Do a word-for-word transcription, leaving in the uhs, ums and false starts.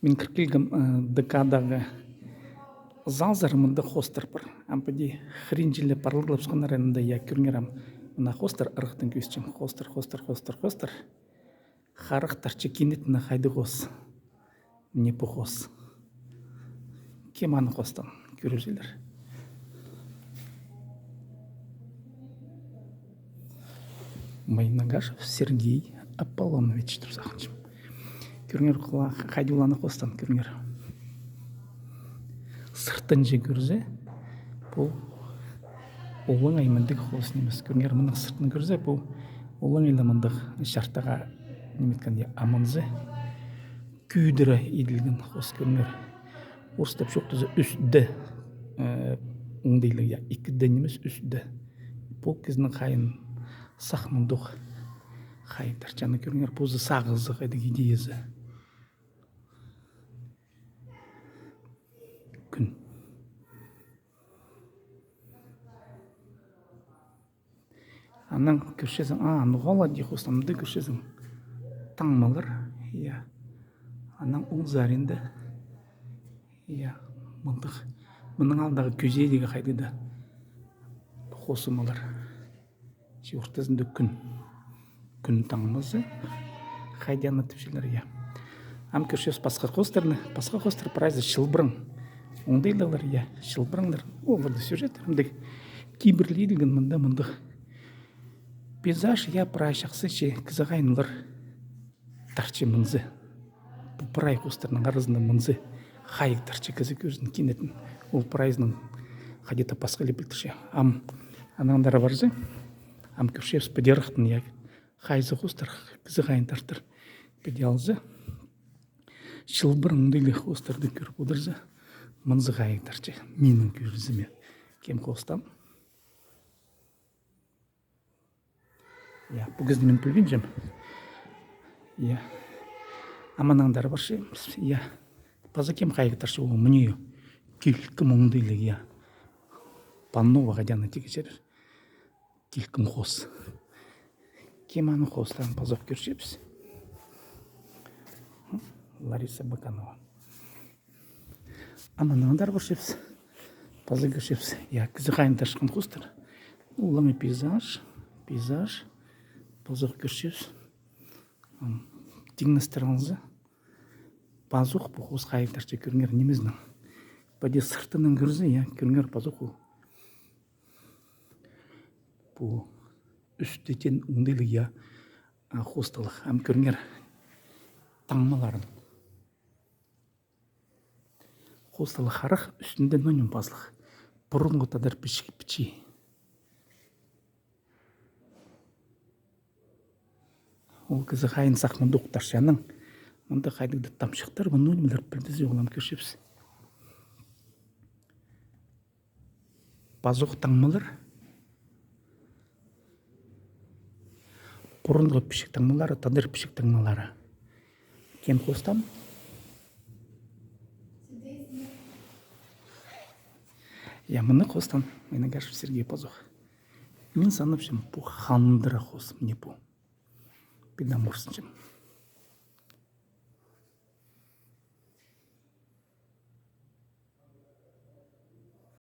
Мин кір килгем, э, ДК-дағы залзар, мында хоостар пар. Ам піди хыринҷы ле парлығлап сыхханнар, анда, я, кӧріңер ам. Мына хоостар ырахтаң кӧзітчем. Хоостар, хоостар, хоостар, хоостар. Харахтарча кинетін, хайдағ хоос. Мына пу хоос. Кем аны хоостаан, кӧрерзер. Майнагашев Сергей Аполлонович тіп сағынчам. Кӧріңер, хайди ол аны хоостаан, кӧріңер. Сыртынҷа кӧрзе, пу олаңай мындағ хоос нимес. Кӧріңер, мының сыртын кӧрзе, пу олаңай ла мындағ чартыға ниме иткен, я, аманзы. Кӧдіре иділген хоос, кӧріңер. Орыстап чоохтаза, ӱс дэ, э, оңдайлығ, я, ікі дэ нимес, ӱс дэ. Пу кізінің хайиин сах мындох хайиин тартча, аны кӧріңер, позы сағызы, хайдағ идеязы. Кӱн. Анаң кӧрчезің, а, ноға ла даа хоостаан, мында кӧрчезің. Таңмалар, я. Анаң оң саринда, я, мындағ. Мының алнындағы кӧзідегі хайдағ даа хозымалар. Че ортазында кӱн. Кӱн таңмазы. Хайди аны тіпчелер, я. Ам кӧрчебіс пасха хоостарны, пасха хоостар прайзы чылбыраң. Оңдайлығлар, я, чылбыраңнар. Оларда сюжет, мындағ кибірлі иділген мында, мындағ. Пейзаж, я, прай чахсы, че кізі хайиин олар тартча мынзы. Пу прай хоостарның аразында мынзы хайығ тартча кізі кӧзін, кинетін. Ол прайзының хайди-да пасха ле пілдірче. Ам анаң андар парза, ам кӧрчебіс піди ырахтаң, я, хайзы хоостар кізі хайиин тартыр. Піди алза, чылбыраң оңдайлығ хоостарды кӧр одырза, мынзы хайығ тартча. Минің кӧзіме. Кем хоостаан? Я, пу кізіні мин пілбинчем. Я. Ам анаң андар парчабыс. Я. Паза кем хайығ тартча, ол мына килкім оңдайлығ, я. Паннова, хайди аны тикчелер. Килкім хоос. Кем аны хоостаан, пазох кӧрчебіс. Лариса Баканова. Ам анаң андар парчабыс. Паза кӧрчебіс. Я, кізі хайиин тартчатхан хоостар. Олаңай пейзаж, пейзаж. Пазох кӧрчебіс. Ам тиңнестір алза, пазох пу хоос хайығ тартча, кӧріңер, нимезінең. Піди сыртынаң кӧрзе, я, кӧріңер, пазох ол. Пу ӱс дэ теен оңдайлығ, я, а, хоосталығ. Ам кӧріңер таңмаларын. Хоосталығ харах, ӱстӱнде ноо ниме пазылых. Пурунғы тадар пічік пічии. Ол кізі хайиин сах мындох тартча, анаң мында хайдағ-да тамчыхтар, мына нимелер пілдізе, ол ам кӧрчебіс. Пазох таңмалар. Пурунғы пічік таңмалары, тадар пічік таңмалары. Кем хоостаан? Я, мыны хоостаан Майнагашев Сергей пазох. Мин санапчам, пу хандыра хоос, мына пу. Піди ам орысчам.